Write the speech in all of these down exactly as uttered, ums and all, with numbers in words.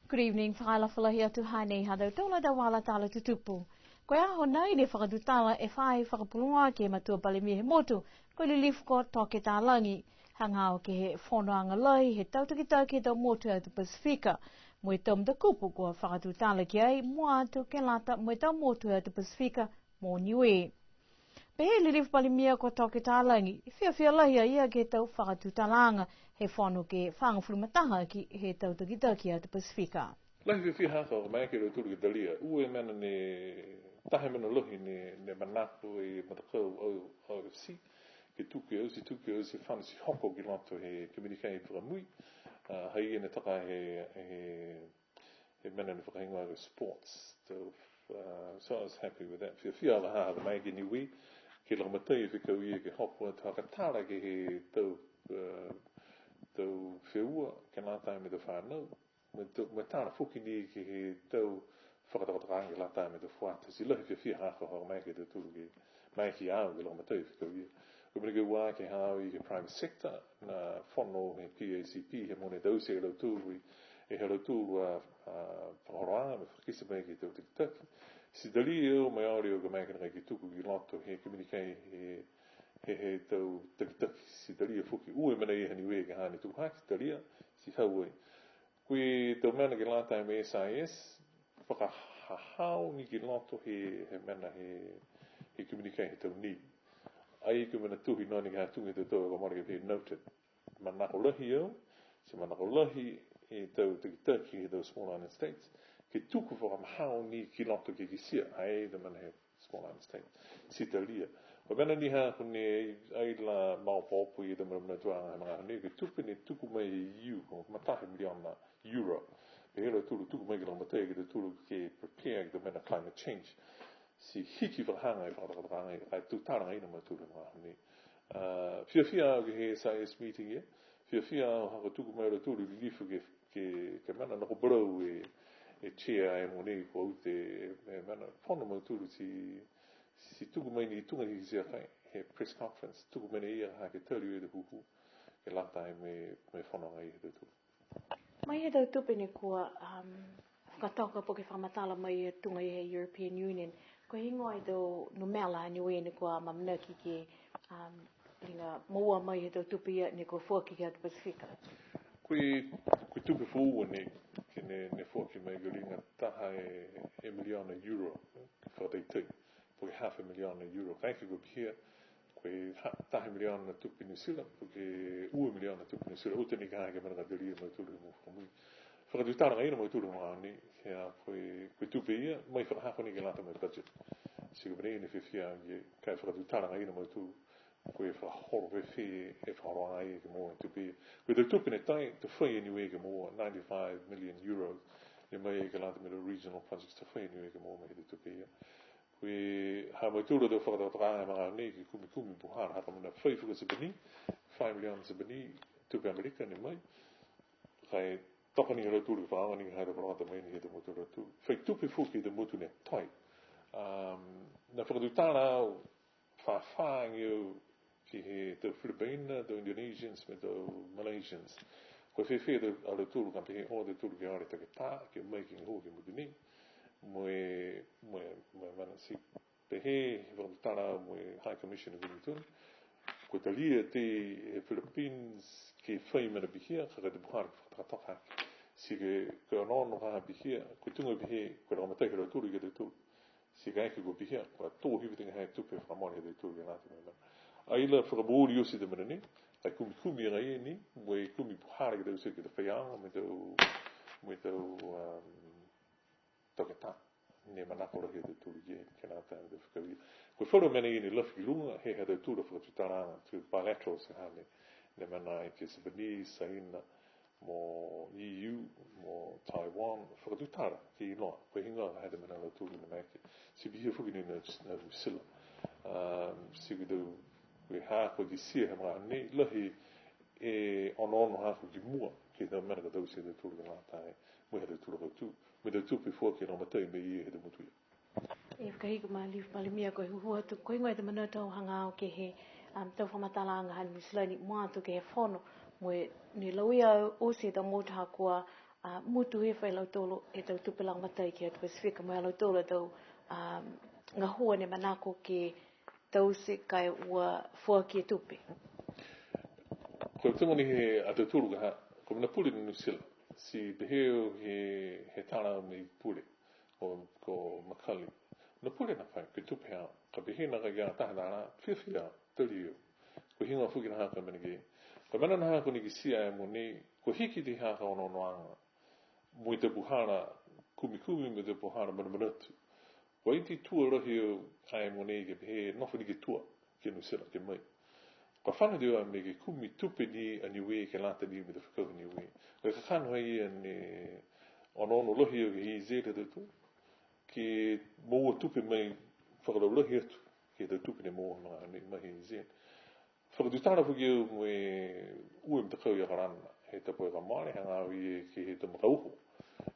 Good evening, fakaalofa lahi atu, hanei ha tautolu a tau vala tala tutupu. Ko e aho nei ne fakatutala e faahi fakapuloa ke he matua palemia he motu, ko e lilifu ko Toke Talagi, hagaao ke he fonoaga lahi he tau takitaki he tau motu he atu Pasifika. Mo e tau matakupu kua fakatutala ki ai, mua atu ke lata mo e tau motu he atu Pasifika, mo Niue. Pehē e lilifu palemia ko Toke Talagi, fiafia lahi a ia ke he tau fakatutalaaga he fono ke fagofulu ma taha aki he tau takitaki atu Pasifika. Lahi e fiafia ha ko e maeke a lautolu ke talia, ua e mena ne, taha e mena lahi ne, ne manako e matakau au, au F C, ke tuku e au, ti tuku e au, ti fano, ti hoko ki loto he communique fakamui, a, ha ia ne toka he, he he mena ne fakahigoa ko e sports. So, uh, so I was happy with that. Fiafia lahi ha ko e maeke a Niue, ke lagomatai e fekau ia ke hoko atu ha kua tala ke he tau, uh, tau feua, ke lata mo e tau fanau, mo e tau, mo e tala foki ni ke he tau fakatokatokaaga ke lata mo e tau fuata. Ti lahi e fiafia ha ko e maeke a tautolu ke, maeke ia au ke lagomatai e fekau ia. Ko e mena ke ua ke he haau ia ke he private sector, ne fono he P A C P, he mogo ne taute e lautolu, e ha lautolu a, a, fakaholoaga mo e fakakite mai ke he tau takitaki. Ti talia e au mo e ole au ko e maeke nākai ke tuku ki loto he communique he, he, he tau takitaki. Ti talia foki, ua e mena ia ha Niue ka hane tuku hake, talia, ti hau ai. Ko e tau mena ke lata mo e S I S, fakahahao ni ki loto he, he mena he, he communique he tau nei. Ai ko e mena tohi noa ni ka tuga e tau tau ka mole ke he noted. Manako lahi au, ti manako lahi e tau takitaki he tau small island states, ke tuku fakamahao ni ki loto ke kitia, ai tau mena he small island state. Ti talia. Ko e mena ni ha ko e ne ai la maopoopo e tau mena tuaga he magaaho nei, ko e tupe ne tuku mai e E U, ko e matahi miliona euro. Pehē a lautolu tuku mai ke lagomatai ke he tautolu ke prepare ke he tau mena climate change. Ti hiki fakahaga e fakatokatokaaga, ai tau talagaaga ia ha mautolu he magaaho nei. A, fiafia au ke he S I S meeting ia, fiafia au ha kua tuku mai a lautolu e lilifu ke ke, ke mena nā ko e palau e, e chair e mogonei kua ute, e, e mena fono a mautolu ti, ti tuku mai ni tuga ni he, he press conference, tuku mai ni ia ha ke tali e te huhu, ke lata mo e, mo e fonoaga he tautolu. Mai he tau tupe ne kua, um, fakatoka po ke fakamatala mai he tuga he European Union, ko e heigoa e tau numela ha Niue ne kua amanaki ke, um, liga moua mai he tau tupe ia ne kua foaki ke he atu Pasifika. Ko e, ko e tupe foou nei, ke ne, ne foaki mai ko e liga taha e, e miliona euro, ke fakateitei, po ke half a million euro. Kaeke kua pihia, ko e ha-, taha e miliona tupe Niu Silani, po ke ua miliona tupe Niu Silani, uta ni ka ha ke mena ka talia e mautolu mo fakamui. Fakatutalaaga ia ha mautolu he magaaho nei, he ko e, ko e tupe ia, mai fakahako ni ke lata mo e budget. Ti ko e mena ia ne fiafia au ke, ka e fakatutalaaga ia ha mautolu, ko e fakaholo fēfē e fakaholoaga ia ke moua e tupe ia. Ko e tau tupe ne tai, to fai a Niue ke moua, ninety-five million euros, ne mai ke lata mo e tau regional projects, to fai a Niue ke moua mai he tau tupe ia. Ko e ha mautolu a tau fakatokatokaaga he magaaho nei ke kumikumi puhala, ha ko e mena fai foki e Sepani, five million Sepani, tupe Amerika ne mai. Ka e toka ni ha lautolu ke fakaaoga ni ha tau palota mai ni he tau motu ha lautolu. Fai tupe foki he tau motu ne tai. Um, ne fakatutala au, fāfā age au ki he tau Filipina, tau Indonesians, mo e tau Malaysians. Ko e fēfē a lautolu ka pehē o tautolu ke ole takitā, ke mai ke gahua ke he motu nei. Mo e, mo e, mo e mena ti pehē, he fakatutala mo e High Commissioner Clinton. Kua talia e Philippines ke fai mena pihia, ka ko e tau puhala ke fakatokatoka. Ti ke, ke onoono ha pihia, ko e tuga pehē, ko e lagomatai ha lautolu ke he tautolu. Ti kaeke kua pihia, kua tō hifo e tau tupe fakamole ha tautolu ke lata mo e mena. Ai la fakamooli oti e mena nei, ai kumikumi agaia ni, mo e kumi puhala ke taute ke he tau faiaoga, mo e tau, mo e tau, um, toketā. Ne manako lahi a tautolu ke, ke lata mo e tau fakaaue. Ko e falu mena ia ne lafi ki luga, he ha tautolu a fakatutalaaga, tau bilaterals hane, ne mena ai ke Sepani, Saina, mo E U, mo Taiwan, fakatutala ke iloa, ko e heigoa e tau mena ha lautolu ne maeke. Ti pihia foki ni a, a Niu Silani. Um, ti ko e tau, ko e ha kua kitia he magaaho nei, lahi e onoono ha ko e ki mua, ke he tau mena ka taute e tautolu ke lata mo e ha tautolu a kautū. Mo e tau tupe foki ke lagomatai mai he tau motu ia. E fakahiku ma Lilifu Palemia, ko e hūhū atu, ko e heigoa e tau manatu hagaao ke he, um, tau fakamatalaaga ha Niu Silani, mua atu ke he fono, mo e ne lauia oti e tau motu ha kua, A, mutu he fai lautolu e tau tupe lagomatai ke he atu Pasifika, mo e a lautolu e tau, a, gahua ne manako ke taute ka e ua foaki e tupe. Ko e tau mena he a tautolu ka ha, ko e mena pule ni Niu Silani, ti pehē he, he tala mai pule, ko, ko Makali. Na pule na fai, ke tupe ha, ka pehē na ka ia taha tala, fiafia, tali au. Ko e heigoa foki na ha ko e mena ke. Ko e mena na ha ko e kitia e mogonei, ko e hiki e ha ka onoonoaga. Mo e tau puhala kumikumi, mo e tau puhala manamanatu. Kua iti tua lahi au ai mogonei ke pehē nofo ni ke tua, ke Niu Silani ke mai. Kua fano atu au mo e ke kumi tupe ni a Niue ke lata ni mo e tau fekau Niue. Ko e kakano ha ia ne onoono lahi au ke he E E Z ha tautolu. Ke moua tupe mai fakalaulahi atu, ke he tau tupe ne moua mai he E E Z. Fakatutala foki au mo e ua e matakau i Okalana, he tapu kua mole, hagaao ia ke he tau makauho.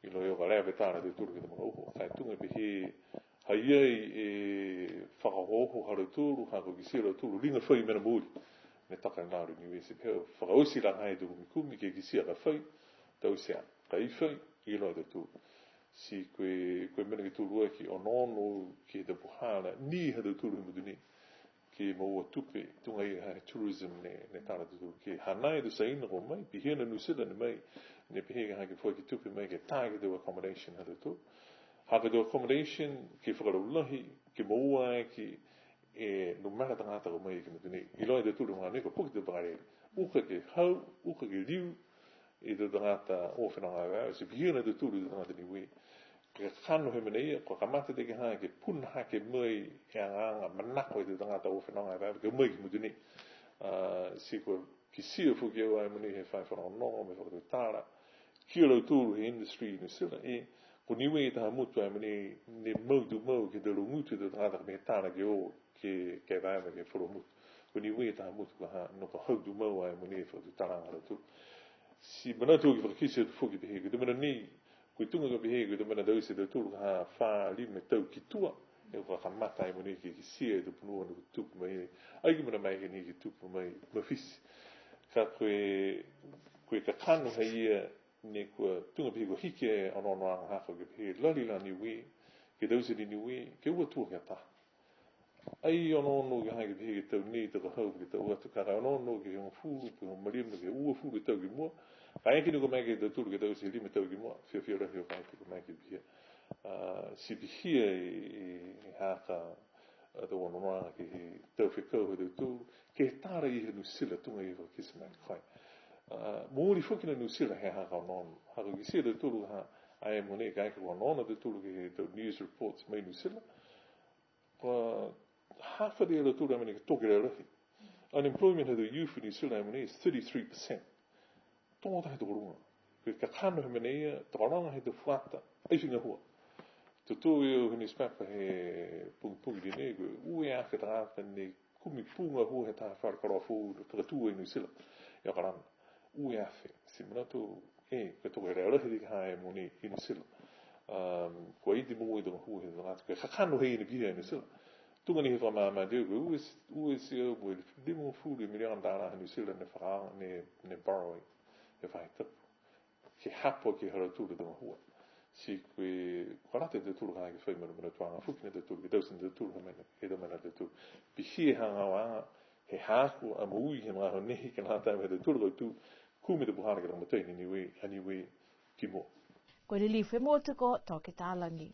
Iloa e au ka leva e tala ha tautolu ke he tau makauho. Ka e tuga pehē ha i ai e fakaohooho ha lautolu, ha ko e kitia e lautolu, liga fai mena mooli. Ne taka e lalo Niue ti pehē, fakaoti la ha e tau kumikumi, ke kitia ka fai, taute a, ka e fai, iloa e tautolu. Ti ko e, ko e mena ke tolu aki, onoono ke he tau puhala, ni ha tautolu he motu nei. Ke moua tupe, tuga ia he tourism ne, ne tala tautolu. Ke hanai e tau Saina kua mai, pihia na Niu Silani ne mai, ne pihia ke ha ke foaki tupe mai, ke tā ke he tau accommodation ha tautolu. Ha ko e tau accommodation, ke fakalaulahi, ke moua aki e numela tagata kua mai ke he motu nei. Iloa e tautolu he magaaho nei, kua puke e tau vakalele. Uka ke hau, uka ke liu, e tau tagata o fenoga evaeva, ti pihia na tautolu e tau tagata Niue. Ke kakano he mena ia, kua kamata tei ke ha, ke puna hake mai e agaaga manako e tau tagata o fenoga evaeva, ke o mai ke he motu nei. A, ti kua kitia foki au ai mogonei he fai fanogonogo, mo e fakatutala. Ki a lautolu he industry Niu Silani, e, ko Niue e taha motu ai mogonei, ne mau tumau ke he tau laugutu e tau tagata ka mena tala ke o, ke, ke evaeva ke he falu motu. Ko Niue e taha motu ka ha, ne kua hau tumau ai mogonei e fakatutalaaga ha lautolu. Ti manatu ke fakakite atu foki pehē, ko e tau mena nei, ko e tuga ka pehē, ko e tau mena taute e tautolu ka ha fā lima e tau ki tua, e kua kamata ai mogonei ke kitia e tau punua ne kua tupu mai, ai ke mena mai ke ne ke tupu mai, mafiti. Ka ko e, ko e kakano ha ia, ne kua tuga pehē kua hiki e onoonoaga ha ko e pehē lali la Niue, ke taute ni Niue, ke ua tua ke taha. Ai onoono ke ha ke pehē ke tau nei, tau ka hau, ke tau atu, ka ka onoono ke hogofulu, ke hogofulu ma lima, ke uafulu tau ki mua. Ka e ke ne kua mai ke tautolu ke taute lima tau ki mua, fiafia lahi au ka e ke kua mai ke pihia. A, ti pihia e, e, e ha ka, a, tau onoonoaga ke he tau fekau ha tautolu, ke he tala i he Niu Silani tuga i he fakakite mai ko e. A, mooli foki na Niu Silani he ha ka onoono. Ha ko e kitia e tautolu ha, ai mogonei ka e ke kua onoono a tautolu ke he tau news reports mai Niu Silani. Kua hafa e lautolu a mena ke toke lahi. Unemployment ha the youth in New Zealand a mena is thirty-three percent. Tokotaha e tokoluga. Ko e kakano he mena ia, tokologa he tau fuata, ai fai gahua. Tutū e au he newspaper he pogipogi nei, ko e ua e afe tagata ne kumi pū gahua he taha fale koloa foou, fakatū i New Zealand. Ia ka lana. Ua e afe. Ti manatu, e, ko e toke lahi lahi ke he mogonei i New Zealand. Um, kua iti moua e tau gahua he tagata, ko e kakano he ia ne pihia i New Zealand. Tuga ni he fakamāmā teu, ko e ua e, ua e teau mo e limagofulu e miliona tālā ha New Zealand ne faka-, ne, ne borrowing, he faahi tapu. Ke hapo ke he ha lautolu a tau gahua. Ti ko e, kua lata e tautolu ka ke fai manamanatuaga foki ni a tautolu, ke taute ni a tautolu, he mena, he tau mena a tautolu. Pihia e hagaaoaga, he haaku a moui he magaaho nei, ke lata mo e ha tautolu a kautū, kumi e tau puhala ke lagomatai ni Niue, ha Niue ki mua. Ko e Lilifu he Motu ko Toke Talagi.